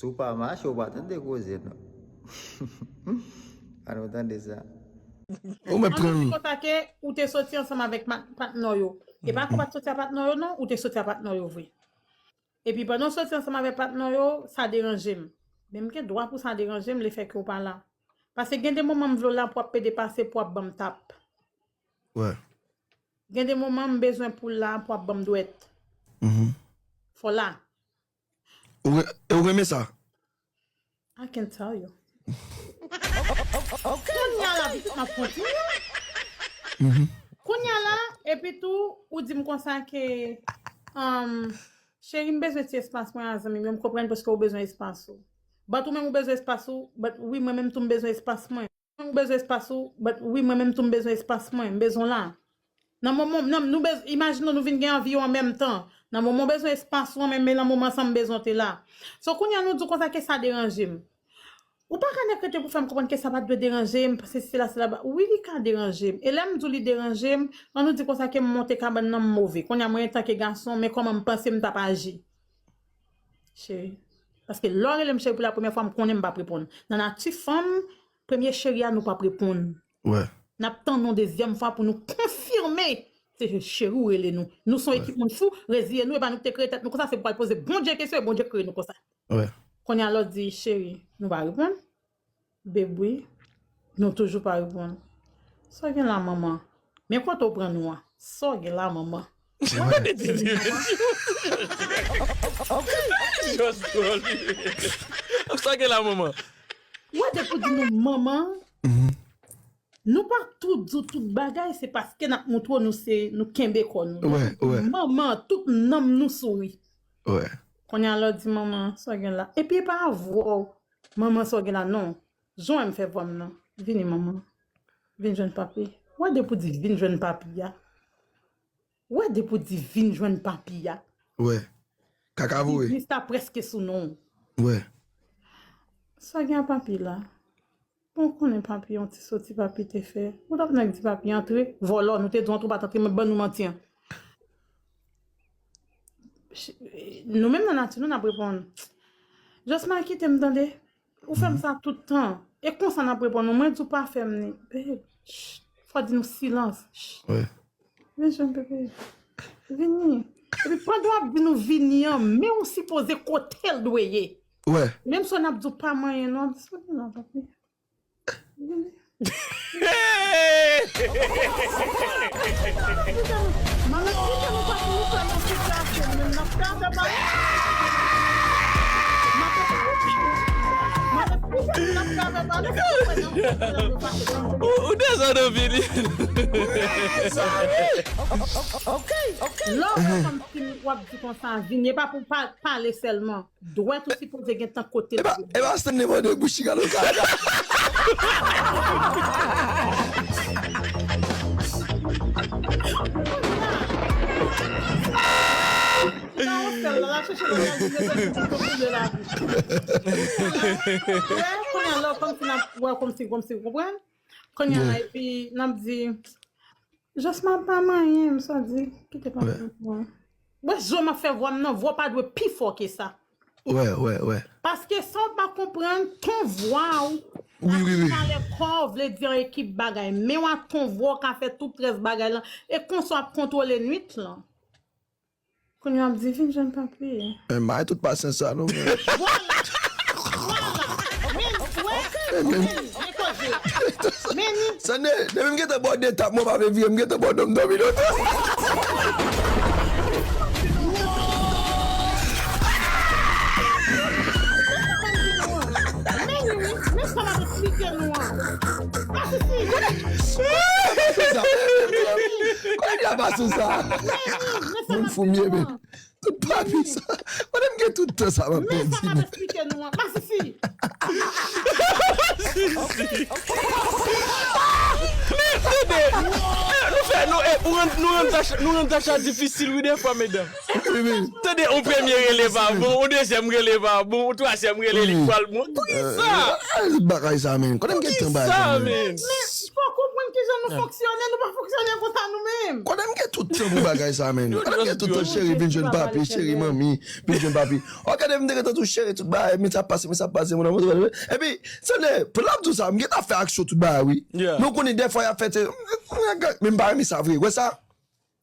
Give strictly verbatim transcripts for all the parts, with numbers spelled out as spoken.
Si w pa mache, w pa tande koze, non. An nou tande sa. Ou mèt pran konsa ke ou te soti ansanm avèk patnè yo. E pa ke w pa t soti a patnè yo, non, ou te soti a patnè yo vre. Epi pandan w soti ansanm avèk patnè yo, sa deranje m. Men m gen dwa pou sa deranje m, lefètke w pa la. Paske gen de moman m vle w la pou w ap pede pase, pou w ap ban m tap. Wè. Gen de moman m bezwen pou w la pou w ap ban m dwèt. Fò w la. Ou re- e ou renmen sa? I can tell you. Kounye a la, pitit m ap kontinye. Kounye a la, epi tou, ou di m konsa ke, um, cheri, m bezwen ti espas mwen a zanmi m yo, m konprann paske ou bezwen espas ou. But ou menm ou bezwen espas ou, but wi, mwen menm tou m bezwen espas mwen. Ou bezwen espas ou, but wi, mwen menm tou m bezwen espas mwen, m bezwen w la. Nan moman, nan, nou bez, imajine w, nou vin gen anvi yo an menm tan. Nan moman w bezwen espas ou an, men, men nan moman sa m bezwen w te la. So, kounye a nou di w konsa ke sa deranje m. Ou pa ka nèk rete pou fè m konprann ke sa pa t dwe deranje m, paske sela, sela, ba, wi, li ka deranje m. E lè m di w li deranje m, an nou di konsa ke m monte kabann nan m move. Kounye a mwen, antanke gason, men kòman m panse m t ap aji. Cheri. Paske lè w rele m cheri pou la premyè fwa, m konnen m p ap reponn. Nan nati fanm, premye cheri a, nou p ap reponn. Wè. N ap tann yon dezyèm fwa pou nou konfime se cheri ou rele nou. Nou se yon ekip moun fou, reziye nou, e pa nou ki te kreye tèt nou konsa, se pou al poze Bondye kesyon e Bondye kreye nou konsa. Wè. Kounye a lòt di, cheri, nou pa reponn. Beb wi, nou toujou pa reponn. Sa w gen la manman? Men kote w pran nou an? Sa w gen la manman? Mwen de di di. Just dwòl. Sa w gen la manman? Wè depi w di nou manman, nou pa tou di w tout bagay, se paske n ap moutre w nou se, nou kenbe kò nou. Wè, wè. Manman, tout nanm nou souri. Wè. Kounye a lè w di manman, sa w gen la? Epi e pa vwa w, manman sa w gen la non. Jan w wè m fè vwa m nan. Vini manman. Vin jwenn papi. Wè depi w di vin jwenn papi a. Wè depi w di vin jwenn papi a. Wè. Kaka voye. Biznis la prèske sou non w. Wè. Sa w gen a papi la? Bon, w konnen papi, yon ti soti papi te fè. Ou t ap nèk di papi antre, vòlò, nou te di w antre, ou pa t antre, men ban nou manti an. Nou menm nan nati nou, n ap reponn. Jòsma kite m tande. Ou fè m sa tout tan. E konsa n ap reponn ou. Mwen di w pa fè m ni. Babe, ch, fò di nou silans. Ch. Wè. Vin jwenn bebe. Vini. Epi pandan w ap di nou vini an, men w sipoze kote l dwe ye. Wè. Menm si w n ap di w pa manyen non, w ap di sa w gen la papi. Vini. Manman, kite nou pa pou nou fè nan sitiyasyon menm n ap fè avè pale. Manman, kite nou n ap fè avè pale. Ou, ou desann anpil. Lè w wè fanm fin w ap di konsa vini, e pa pou pa- pale sèlman. Dwèt ou sipoze gentan kote l. Epa, epa Stanley mande bouch li galo kaka. Nan yon sèl la, l ap chèche lòt la, li mete l pou koule la. Wè, kounye a la, kòmsi n ap, wè, kòmsi, kòmsi, w konprann? Kounye a la, epi, n ap di, Jòsma pa manyen m, sa di, kite pa manyen m. Wè, jan m ap fè vwa m nan, vwa w pa dwe pi fò ke sa. Wè, wè, wè. Paske sa w pa konprann, ton vwa w, Wi, wi, wi. Ak kalè kò w vle di an ekip bagay. Men w ak ton vwa w ka fè tout rès bagay lan. E konsa w ap kontwole nwit lan. Kounye w ap di, vin jwenn papi. Men bay tout pasyans sa non, men. Vwala! Vwala! Men, wè, men, men koze. Men ni. Sande, depi m gentan ba w de tap, mwen pa vle vire, m gentan ba w do m dòmi lontan. Men ni, men sa m ap eksplike nou an. Masisi! Kote di a pa sou sa? Moun fou m ye, men. Tout papi sa. Pandan m gen tout tan sa m ap Men sa m ap pèdi. Eksplike nou an. Masisi! Tande, nou fè, nou, eh, nou rann, nou rann tach, nou rann tach la difisil, wi, defwa, medam. Tande, yon premye rele pa bon, yon dezyèm rele pa bon, yon twazyèm rele li pral bon. Poukisa? Bagay sa, men. Kote m gen tan bagay Poukisa, sa, men? men? Men, fò konprann kijan Nou fonksyone, nou pa fonksyone konsa nou menm. Konnen m gen tout tan pou bagay sa menm. Konnen m gen tout tan cheri vin jwenn papi, cheri manmi vin jwenn papi. Ok, de m te gentan tou cheri tout bagay, men sa pase, men sa pase, mon amour. Epi, Sande, pou l ap di w sa, m gentan fè aksyon tout bagay wi. Men w konnen dèfwa y ap fè, men m pa renmen sa vre. Wè sa?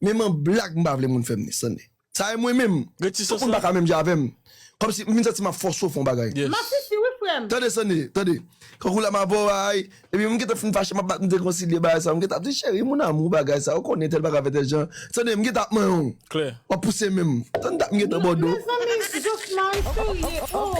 Menm an blag m pa vle moun fè m li, Sande. Sa e mwen menm. Tout moun pa ka menm jan avè m. Kòmsi m vin santi m ap fòse w fè yon bagay. M ap sisi wi frè m. Tande Sande, tande. Kankou la m avè w ay, epi m gentan fin fache m ap bat m dekonsilye bagay sa, m gentan ap di cheri mon amour bagay sa, ou konnen tèl bagay fè tèl jan. Sande, m gentan ap manyen w. W ap pouse men m. Tande dat m gentan bò do. Mezanmi, Josmary serye, oh.